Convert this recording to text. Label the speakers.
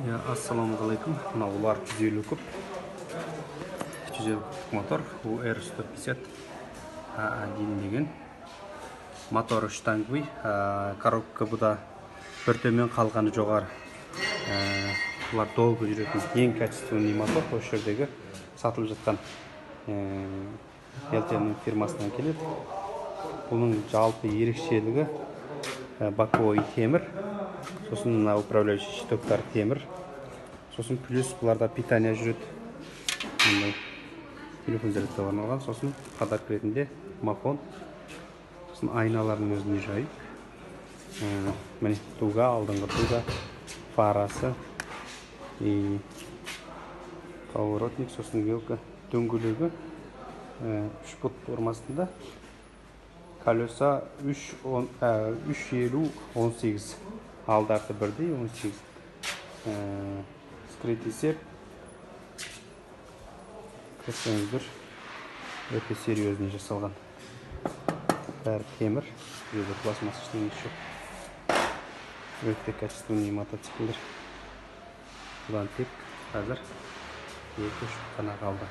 Speaker 1: Иә, ассалаумағалейкум. Мына олар 150 куб. 150 кубтық мотор UR 150 А1 деген. Мотор штанговый, коробка бұда бір төмен, қалғаны жоғары. Бұлар долго жүретін ең качественный мотор осы жердегі сатылып жатқан LTM фирмасынан келеді. Бұның жалпы ерекшелігі боковой темір, сосын мына управляющий щитоктар темір, сосын плюс бұларда питание жүреді, мындай телефон зарядкаға арналған, сосын подарок ретінде мафон, сосын айналардың өзіне жайып, міне дуга, алдыңғы дуга, фарасы и поворотник, сосын вилка, дөңгелегі 3 бұт формасында, колеса 3 50 18, алды арты бірдей 18. Скрытый цепь көрсеңіздер, өте серьезный жасалған, бәрі темір, бұл жерде пластмасс ештеңесі жоқ, өте качественный мотоциклдер. Бұдан тек қазір екі үш қана қалды.